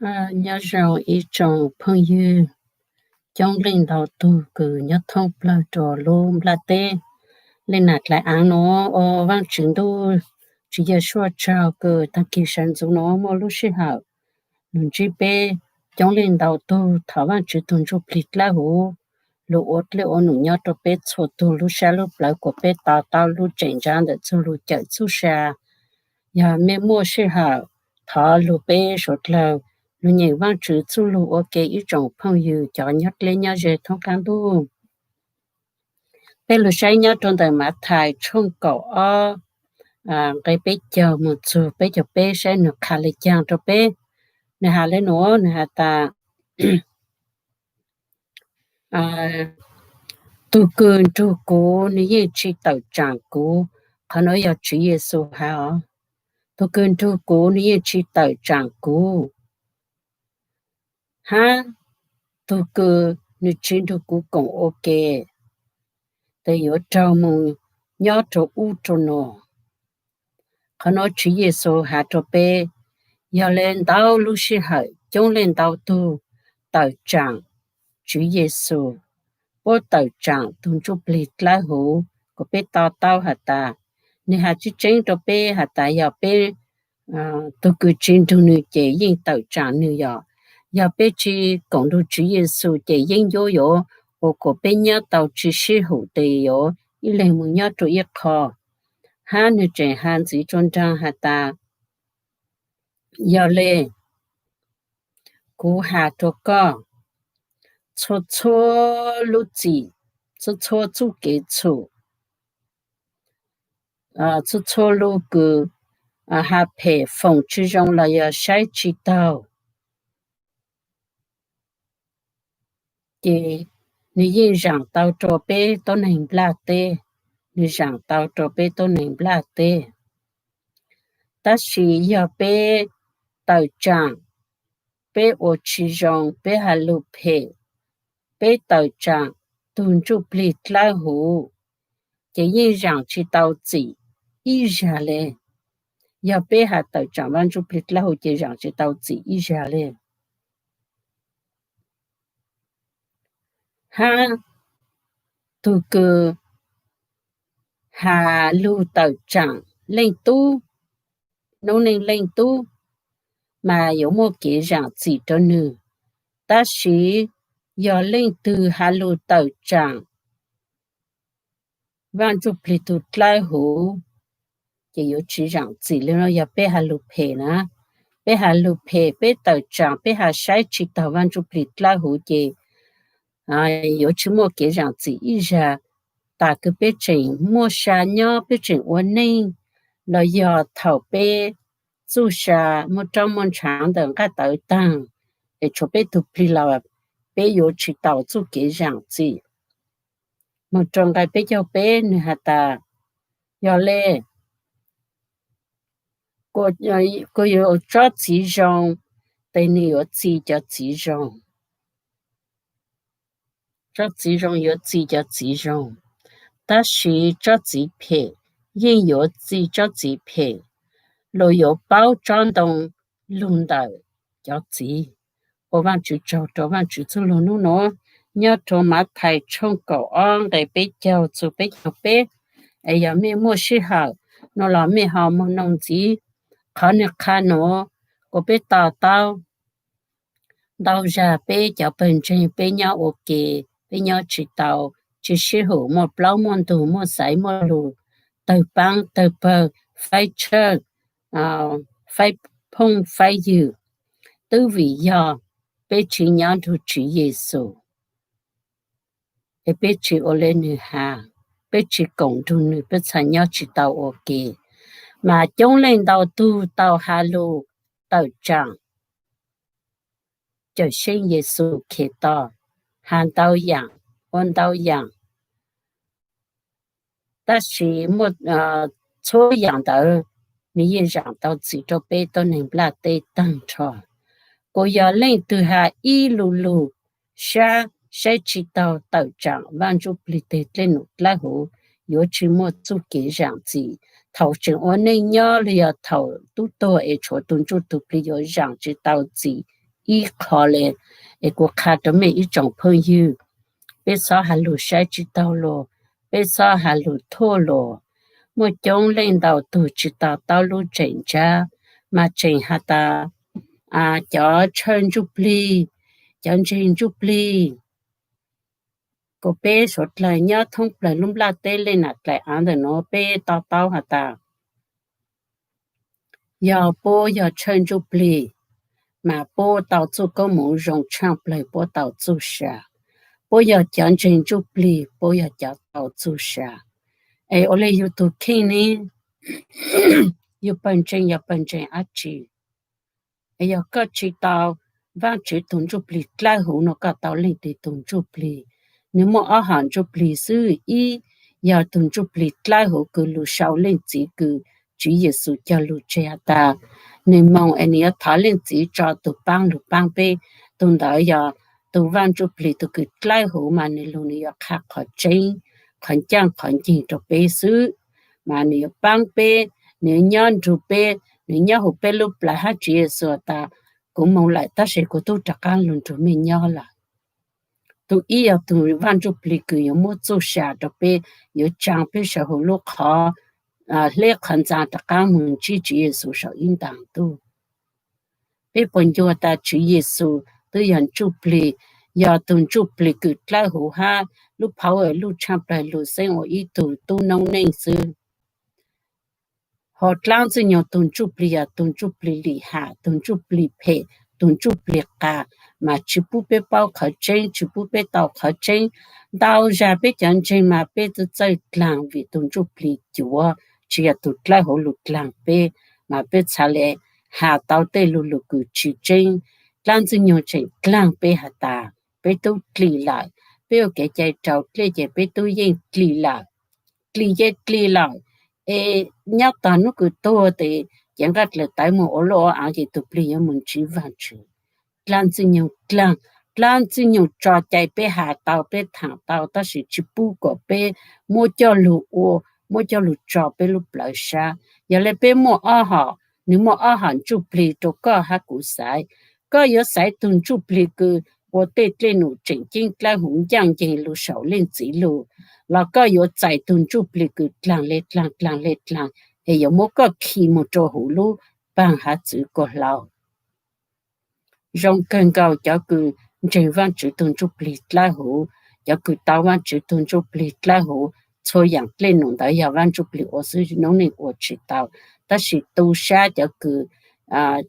Nyob zoo ib tsoom phooj ywg, coob leej ntau tug kws nyob thoob plawg rua lub nplaj teb. Leej nam dlai aav nuav ua Vaajtswv ntuj tsis yog suaj tsaug kws taag kig sawv ntxuv nuav muaj lub sij hawm lug ntsib peb coob leej ntau tug thov Vaajtswv tug ntsuj plig dlawb huv lug ua dlej ua num nyob rua peb txhua tug lub sab lub plawv kuas peb to taub lub tseem ntsav ntawm txuj lug cawm txuj sa. Yog mej muaj sij hawm, thov lug peb suav dlawg lug nyeem Vaajtswv txuj lug ua ke ib tsoom phooj ywg cov nyob dleb nyob ze thoob qaab ntuj. Peb lug saib nyob rua ntawm Mathais tshooj kaum ob, nqe peb caug moog txug peb caug peb saib nwg qha le caag rua peb. Nwg has le nuav, nwg has tas, tug kws nrug kuv nwg yeej tsi tawm tsaam kuv. Qhov nuav yog Tswv Yexus has os. Tug kws nrug kuv nwg yeej tsi tawm tsaam kuv, hab tug kws nwg tsi nrug kuv koom ua ke, tes yuav raug moog nyob rua ub rua nuav. Qhov nuav Tswv Yexus has rua peb, yog le ntau lub sij hawm coob leej ntau tug tawm tsaam Tswv Yexus, puab tawm tsaam tug ntsuj plig dlawb huv, kuas peb to taub has tas, nwg has tseeb tseeb rua peb has tas yog peb tug kws tsi nrug nwg ces yeej tawm tsaam nwg yog. Yog peb tsi koom nrug Tswv Yexus ces yeeb ncuab yuav ua kuas peb nyob tau tsi sib hum tes yuav ib leeg moog nyob rua ib qho. Hab nwg tseem has ntxiv rua nraag has tas, yog le, kuv has rua koj, txhua txhua lub txim, txhua txhua txuj kev txhum, txhua txhua lug kws has phem foom tsi zoo los yog saib tsi taug, ces nwg yeej zaam tau rua peb tuab neeg nplaj teb, nwg zaam tau rua peb tuab neeg nplaj teb. Tab sis yog peb tawm tsaam, peb ua tsi zoo, peb has lug phem, peb tawm tsaam tug ntsuj plig dlawb huv, ces yeej zaam tsi tau txim ib zag le. Yog peb has tawm tsaam Vaaj Ntsuj Plig dlawb huv ces zaam tsi tau txim ib zag le. Hab tug kws has lug tawm tsaam leej tub, noob neej leej tub, mas yuav muaj kev zaam txim rua nwg. Tab sis yog leej twg has lug tawm tsaam Vaaj Ntsuj Plig tug dlawb huv, ces yuav tsi zaam txim le. Nuav yog peb has lug phem na, peb has lug phem, peb tawm tsaam, peb has saib tsi taug Vaaj Ntsuj Plig dlawb huv ces yuav tsi muaj kev zaam txim ib zag. Tas kws peb tseem muaj sa nyob, peb tseem ua neej, los yog thaum peb txuj sa muaj roob muaj ntshaav ntawm nqaj tawv taag, es tshuav peb tug plig los peb yuav tsi tau txuj kev zaam txim. Moog rua nqai peb caug peb nwg has tas, yog le, kuas yuav tsob txiv zoo, tes nwg yuav txi cov txiv zoo. Tsob txiv zoo yuav txi cov txiv zoo, tab sis tsob txiv phem yeej yuav txi tsob txiv phem, los yuav paub tsob ntoo lug ntawm cov txiv. Ua Vaajtswv tsaug rua Vaajtswv txuj lug nub nuav, nyob rua Mathais tshooj kaum ob nqe peb caug txug peb caug peb. Es yog mej muaj sij hawm, nuav los mej ho moog noog ntxiv qhov nwg qha nuav, kuas peb to taub. Ntau zag peb cov pawg ntseeg peb nyob ua ke, peb nyob tsi tau, tsi sib hum, muaj plaub muaj ntug, muaj xaiv muaj lug, tawg paab tawg pawg, faib tshawj, faib phooj faib ywg, twb vim yog peb tsi nyob nrug Tswv Yexus. Es peb tsi ua le nwg has, peb tsi koom nrug nwg, peb txhad nyob tsi tau ua ke. Mas coob leej ntau tug tau has lug tawm tsaam Cawmseej Yexus Khetos, has ntau yaam, ua ntau yaam, tab sis muaj txhua yaam ntawd nwg yeej zaam tau txim rua peb tuab neeg nplaj teb taag nrho. Kuas yog leej twg has ib lu lug sab saib tsi taug tawm tsaam Vaaj Ntsuj Plig teg dlej num dlawb huv, yuav tsi muaj txuj kev zaam txim. Thaus tseem ua neej nyob los yog thaus tub tuag es tshuav tug ntsuj tug plig yuav zaam tsi tau txim ib qho li. Es kuv qha rau mej ib tsoom phooj ywg, peb txhob has lug saib tsis taug lug, peb txhob has lug thuaj lug. Muaj coob leej ntau tug tsis to taub lub tseem ntsab, mas tseem has tas cov tshawj ntsuj plig, cov ntseeg ntsuj plig. Kuas peb suav dlawg nyob thoob plawg lub nplaj teb leej nam dlaim av ntawm nuav peb to taub has tas yog puab yog tshawj ntsuj plig, mas puab tau txuj koob moov zoo tshaaj plawg, puab tau txuj sa. Puab yog cov ntseeg ntsuj plig, puab yog cov tau txuj sa. Es ua le yug tug kheej ne, yug pawg ntseeg yog pawg ntseeg dlaab tsi? Es yog koj tsis tau Vaajtswv tug ntsuj plig dlawb huv no koj tau leej twg tug ntsuj plig? Nwg muaj ob hom ntsuj plig xwb, ib yog tug ntsuj plig dlawb huv kws lug sau leej txiv kws Tswv Yexus cog lug tseg has tas nwg moog es nwg yuav thov leej txiv tso tug paab lug paab peb. Tug ntawd yog tug Vaaj Ntsuj Plig tug kws dlawb huv mas nwg lug nwg yuav qha qhov tseeb, qhov ncaaj qhov nceeg rau peb xwb. Mas nwg yuav paab peb, nwg yuav nyob nrug peb, nwg nyob huv peb lub plawv hab Tswv Yexus tas kuv moog lawm tab sis kuv tub rov qaab lug nrug mej nyob lawm. Tug ib yog tug Vaaj Ntsuj Plig kws yuav muab txuj sa rau peb, yuav tsaa peb sawv huv lub qhov hleb qhov ntxaa rov qaab moog ntsib Tswv Yexus saum ib ntaag ntuj. Peb puas ncuag tas Tswv Yexus twb yog ntsuj plig, yog tug ntsuj plig kws dlawb huv hab lub power luj tshaaj plawg lug xeeb ua ib tug tub noob neej xwb? Ho dlaab Ntxwg Nyoog tug ntsuj plig yog tug ntsuj plig lim ham, tug ntsuj plig phem, tug ntsuj plig qas, mas tsis pub peb paub qhov tseeb, tsis pub peb tau qhov tseeb. Ntau zag peb cov ntseeg mas peb txawj dlaag vim tug ntsuj plig cuav, tsis yog tug dlawb huv lug dlaag peb, mas peb txhad le has tau tej lug lug kws tsis tseeb. Dlaab Ntxwg Nyoog tseem dlaag peb has tas peb tub dlim lawm, peb ua kev cai raus dlej ces peb tub yeej dlim lawm. Dlim ces dlim lawm, es nyob tog nub kws tuag tes cev nqaj dlaws tawv moog ua luj ua aav ces tug plig yuav moog ntsib Vaajtswv. Dlaab Ntxwg Nyoog dlaag, Dlaab Ntxwg Nyoog tso cai peb has tau peb thaam tau tab sis tsis pub kom peb muab coj lug ua, muab coj lug tso peb lub plawv sab. Yog le peb muaj ob hom, nwg muaj ob hom ntsuj plig rau koj hab kuv xaiv. Koj yuav xaiv tug ntsuj plig kws ua tej dlej num tseem ceeb dlawb huv ncaaj nceeg lug saum leej txiv lug, los koj yuav txais tug ntsuj plig kws dlaag le dlaag dlaag le dlaag, es yuav muab koj khi moog rua huv lub paag hav txwv kuas hlauv. Zoo kawg nkaus cov kws ntseeg Vaajtswv tug ntsuj plig dlawb huv, cov kws tau Vaajtswv tug ntsuj plig dlawb huv, txhua yaam dlej num ntawd yog Vaaj Ntsuj Plig ua xwb, noob neej ua tsis tau. Tab sis tu sab cov kws,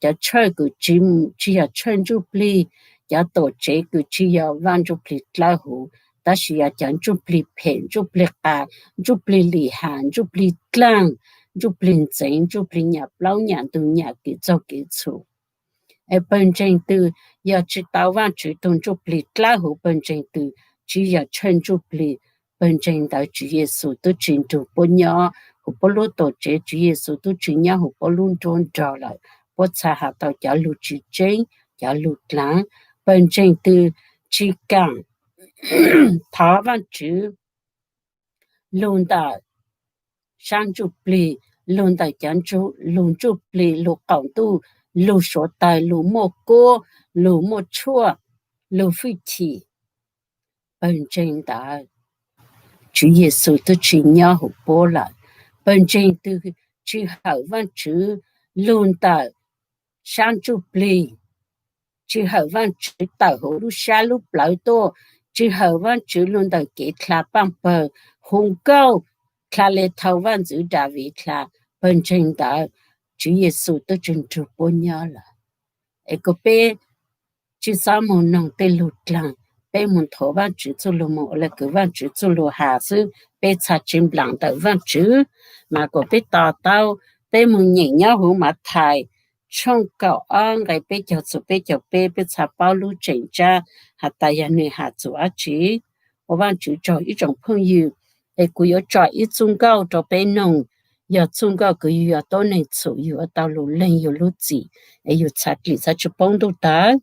cov tshawj kws tsis yog tshawj ntsuj plig, cov tuam tsev kws tsis yog Vaaj Ntsuj Plig dlawb huv, tab sis yog cov ntsuj plig phem, ntsuj plig qas, ntsuj plig lim ham, ntsuj plig dlaag, ntsuj plig ntxeev, ntsuj plig nyam plaub nyam ntug nyam kev txaug kev txhum. Es pawg ntseeg twg yog tsis tau Vaajtswv tug ntsuj plig dlawb huv, pawg ntseeg twg tsis yog tshawj ntsuj plig, pawg ntseeg ntawd Tswv Yexus tub tsis nrug puab nyob huv puab lub tuam tsev, Tswv Yexus tub tsis nyob huv puab lub nruab nrog lawm. Puab txhad has tau cov lug tsis tseeb, cov lug dlaag. Pawg ntseeg twg tsis kaam thov Vaajtswv lug ntawm sab ntsuj plig, lug ntawm cov lug ntsuj plig, lug qaum ntuj, lug suav tawg, lug muaj kuab, lug muaj tshuaj, lug fwj chim, pawg ntseeg ntawd Tswv Yexus tub tsis nyob huv puab lawm. Pawg ntseeg twg tsis hawm Vaajtswv lug ntawm sab ntsuj plig, tsis hawm Vaajtswv tawm huv lub sab lub plawv tuaj, tsis hawm Vaajtswv lug ntawm kev dlha paaj pawg, hu nkauj dlha le thau Vaaj Ntxwv Daviv dlha, pawg ntseeg ntawd Tswv Yexus tub tsis nrug puab nyob lawm. Es kuas peb tsis xob moog noog tej lug dlaag, peb moog nthuav Vaajtswv txuj lug, moog ua le kws Vaajtswv txuj lug has xwb, peb txhad tsis nplaam ntawm Vaajtswv. Mas kuas peb to taub, peb moog nyeem nyob huv Mathais tshooj kaum ob nqe peb caug txug peb caug peb, peb txhad paub lub tseem ntsab has tas yog nwg has txug dlaab tsi. Ua Vaajtswv tsaug ib tsoom phooj ywg, es kuv yuav tso ib txuj nkauj rau peb noog, yog txuj nkauj kws yug yog tuab neeg txhum yug yuav tau lug leeg yug lub txim, es yug txhad dlim txhad tsi poob ntuj tawg.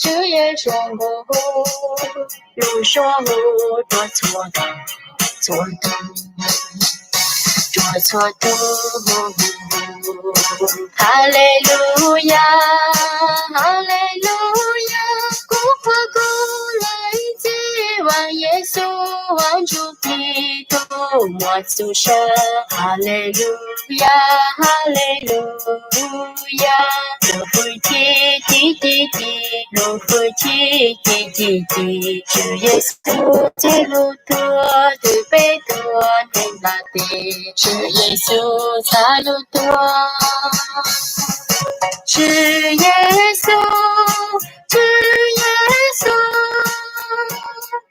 Tswv Yexus hu hu, lub suab hu rua txhua, txhua tug, rua txhua tug. Haleluyas, haleluyas, kuv quas kuv leej txiv Vaaj Yexus Vaaj Ntsujplig tug muaj txuj sa. Haleluyas, haleluyas, lug fwj ci ci ci ci, lug fwj ci ci ci ci. Tswv Yexus txhaj lug tuag, tug peb tuag neeg npaj teg, Tswv Yexus txhaj lug tuag. Tswv Yexus, Tswv Yexus,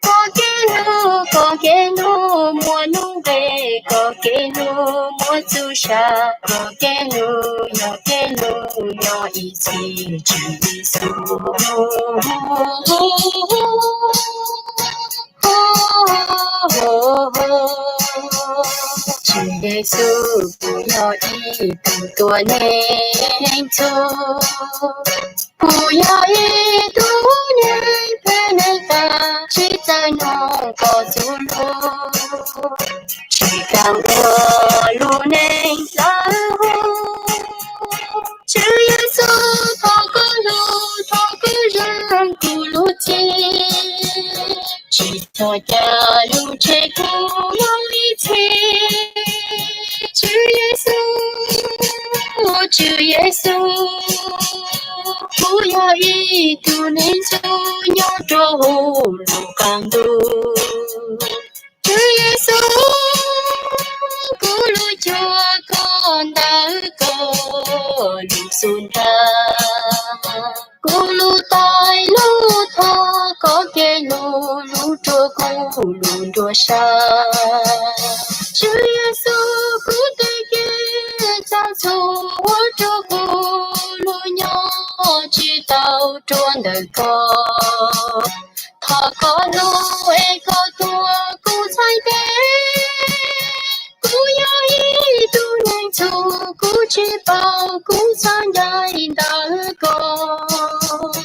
koj kev lug, koj kev lug muaj nuj nqes, koj kev lug muaj txuj sa, koj kev lug yog kev lug nyob ib txhis, Tswv Yexus. Tswv Yexus, kuv yog ib tug tuab neeg txhum, kuv yog ib tug neeg phem neeg qas, tsi txawj noog koj txuj lug, tsi kaam ua lub neej dawb huv. Tswv Yexus, thov koj lug, thov koj zam kuv lub txim, tsi txhob ca lug tseg kuv moog ib txhis. Tswv Yexus, Tswv Yexus, kuv yog ib tug neeg txhum nyob rua huv lub qaab ntuj. Tswv Yexus, kuv lub cuab koj ntawm koj lub xub ntiag, kuv lub tais lub thoj, koj kev lug lug rua kuv lub nruab sab. Tswv Yexus, kuv tug kev txhaj txhum ua rua kuv lub nyob tsi tau rua ntawm koj. Thov koj lug es koj tuaj kuv txhais tes. Kuv yog ib tug neeg txhum, kuv tsi paub kuv txhaj ncaim ntawm koj.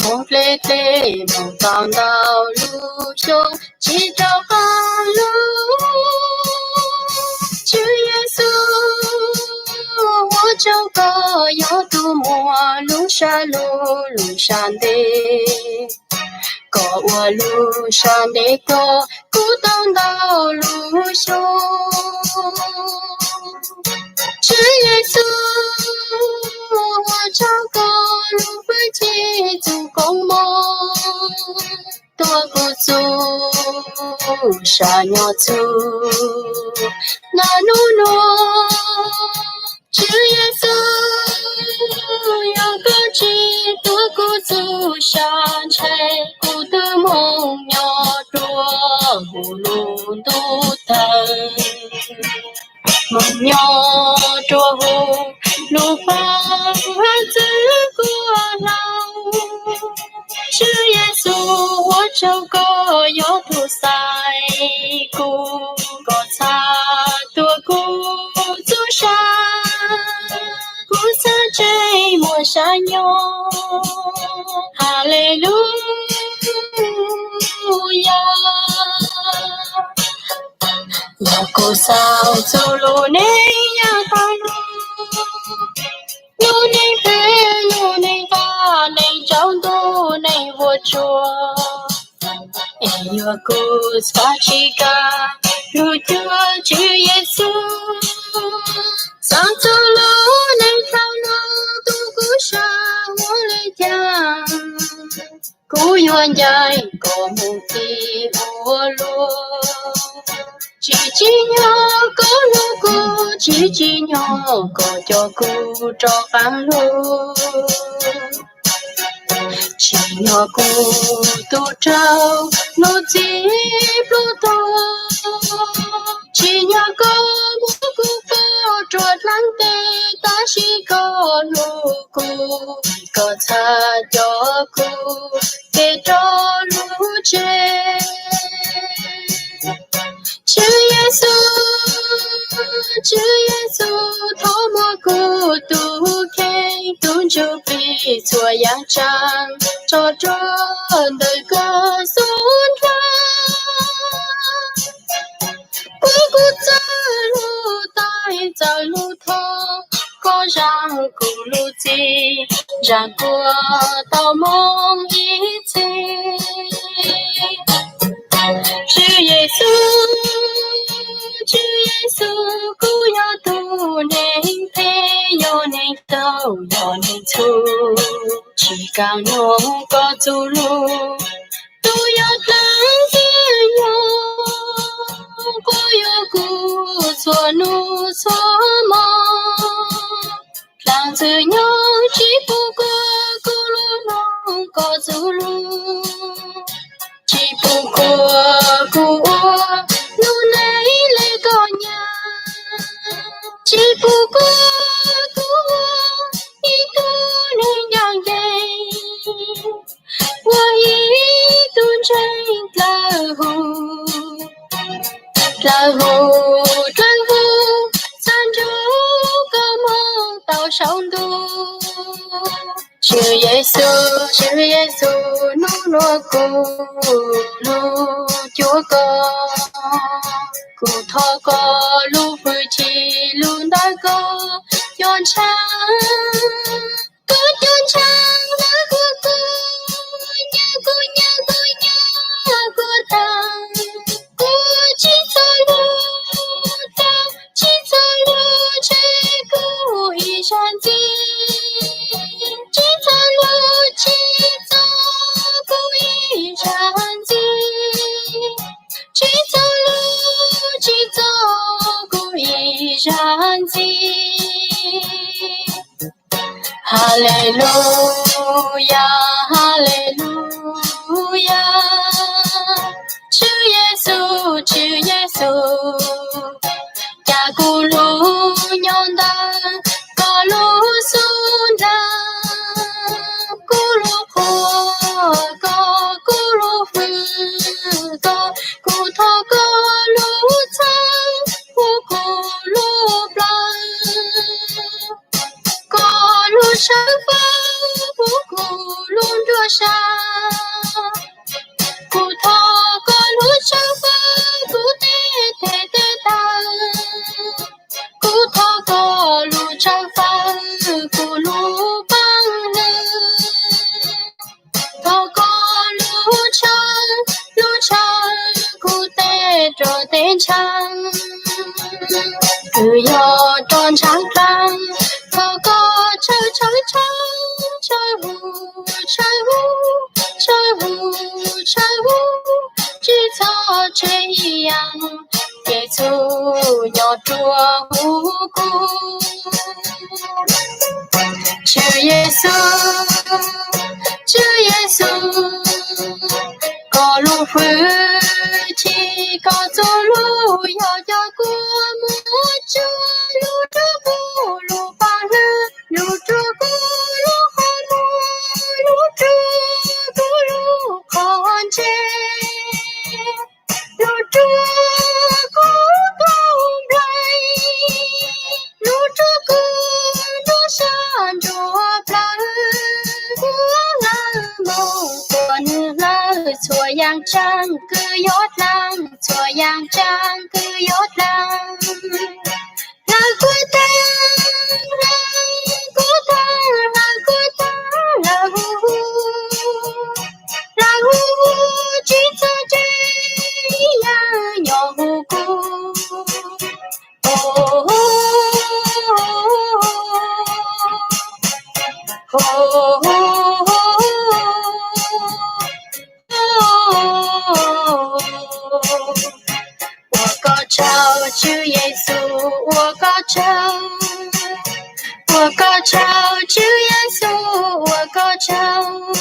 Moog dleb dleb moog tau ntau lub xyoo tsi rov qaab lug. Tswv Yexus, ua tsaug koj yog tug muaj lub sab lug lub sab ntev. Koj ua lub sab ntev tuaj kuv tau ntau lub xyoo. Tswv Yexus, ua tsaug koj lub fwj ci txuj koob moov tuaj kuv txuj sa nyob txug naj nub nuav. Tswv Yexus, yog koj tsi tuaj kuv txuj sa, ntshe kuv twb moog nyob rua huv lub ntuj tawg, moog nyob rua huv lub fab txwv kuv hlau. Tswv Yexus, ua tsaug koj yog tug xaiv kuv, koj txhaj tuaj kuv txuj sa, kuv txhaj tseem muaj sa nyob. Haleluyas. Yog kuv xaus txuj lug neej yaam tag lug, lub neej phem lub neej nqag, neeg tsaus ntuj neeg vuag tsuas, es yog kuv xav tsi kam lug cuag Tswv Yexus, xaus txuj lug neej tag lug, tug kuv sa ua le caag, kuv yuav ncaim koj moog ti ua luag. Tsi tsim nyog koj lug kuv, tsi tsim nyog koj coj kuv rov qaab lug. Tsim nyog kuv tug raug lub txim plub tuag, tsim nyog koj muab kuv pub rua dlaab teb, tab sis koj lug kuv, koj txhaj coj kuv kev rov lug tseg. Tswv Yexus, thov muab kuv tus kheej, tus ntsuj plig txhua yam tsav tso rau ntawm koj xub nrag. Kuv kuj txawj lub tais, txawj lub thoj, koj zam kuv lub txim, zam kuv tau moo ib txhis. Tswv Yexus, Tswv Yexus, kuv yog tus neeg phem, yog neeg taug, yog neeg txhum, tsis kam mloog koj txuj lus. Tus yog dlaab Ntxwg Nyoog, quas yuam kuv txhua nub txhua mo. Dlaab Ntxwg Nyoog tsis pub kuas kuv lub mloog koj txuj lus, tsis pub kuas kuv ua lub neej le koj nyam, tsis pub kuas kuv ua ib tug neeg ncaj ncees, ua ib tug ntseeg dlawg huv, dlawg huv, dlawg huv, txhaj ntsuj koj moog tau saum ntuj. Tswv Yexus, Tswv Yexus, nub nuav kuv lug cuag koj, kuv thov koj lub hwj chim lug ntawm koj cov ntshav. Koj cov ntshav lawv ua kuv nyab, kuv nyab, kuv nyab kuv taag. Kuv tsis txawj lug taag, tsis txawj lug tseg kuv ib zag ntxiv, tsis txawj lug tsis txo kuv ib zag ntxiv, tsis txawj lug tsis txo kuv ib zag ntxiv. Haleluyas, haleluyas, Tswv Yexus, Tswv Yexus, ca kuv lug nyob ntawm koj lub xub nraag. Kuv lug qhuas koj, kuv lug fwm koj, kuv thov koj lug txhawb huv kuv lub plawv, koj lug tshawb fawb huv kuv lub nruab sab. Kuv thov koj lug tshawb fawb kuv tej teg tej taw, kuv thov koj lug tshawb fawb kuv lub paab lug. Thov koj lug tshawb, lug tshawb kuv tej roj tej ntshaav, kws yog roj ntshaav dlaag. Thov koj tshawb, tshawb, tshawb, tshawb huv, tshawb huv, tshawb huv, tshawb huv, tsis txhob tseg ib yaam, ces txhum nyob rua huv kuv. Tswv Yexus, Tswv Yexus, koj lub hwj chim, koj txuj lug yog coj kuv muaj tsuag, lug rua kuv lub paab hlwb, lug rua kuv lub qhov muag, lug rua kuv lub qhov ntseg, lug rua kuv tug nplai, lug rua kuv nruab sab nruab plawv. Kuv lawv moog quas nwg lawv txhua yaam tsaab kws yuav dlaag, txhua yaam tsaab kws yuav dlaag. Lawv kuv taag, lawv kuv taag, lawv kuv taag, lawv hu, lawv hu, tsis txawj tseg ib yaam nyob huv kuv. Ua koj tsaug Tswv Yexus, ua koj tsaug, ua koj tsaug Tswv Yexus, ua koj tsaug.